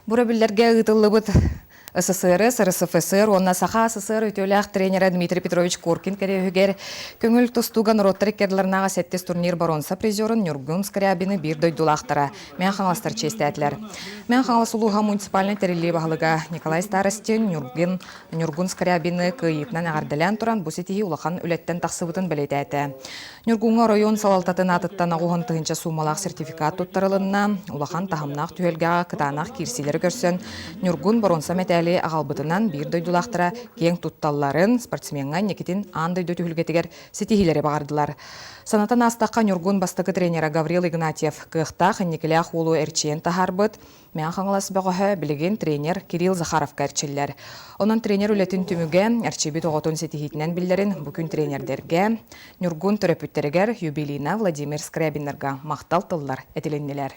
Бу өрөбүллэргэ ыытыллыбыт СССР, РСФСР уонна Саха СССР үтүөлээх тренерэ Дмитрий Петрович Коркин кэриэһигэр көҥүл тустууга норуоттар иккардыларынааҕы сэттис турнир боруонса призерун Ньургун Скрябины биир дойдулаахтара Мэҥэ Хаҥаластар чиэстээтилэр. Мэҥэ Хаҥалас улууһа муниципальнай тэриллии баһылыга Николай Старостин Ньургун Ньургун Скрябины кыайыытынан эҕэрдэлээн туран бу ситиһии улахан үлэттэн тахсыбытын бэлиэтээтэ. Ньургуҥҥа оройуон салалтатын аатыттан 80 тыһыынча суумалаах сертификат туттарылынна. Улахан таһымнаах түһүлгэҕэ кытаанах киирсиилэри көрсөн, Ньургун боруонса мэтээли аҕалбытынан биир дойдулаахтара киэҥ тутталларын, спортсмеҥҥа инникитин аан дойду түһүлгэтигэр ситиһиилэри баҕардылар. Санатан аастахха, Ньургун бастакы тренера Гаврил Игнатьев кыахтаах инникилээх уолу эрчийэн таһаарбыт, Мэҥэ Хаҥалас бөҕөһө билигин тренер Кирилл Захаровка эрчиллэр. Онон тренер үлэтин түмүгэ эрчийбит оҕотун ситиһиитинэн биллэрин бу күн тренердэргэ, Ньургун төрөппүттэригэр Юбилейна Владимир Скрябиннарга махтал тыллар этилиннилэр.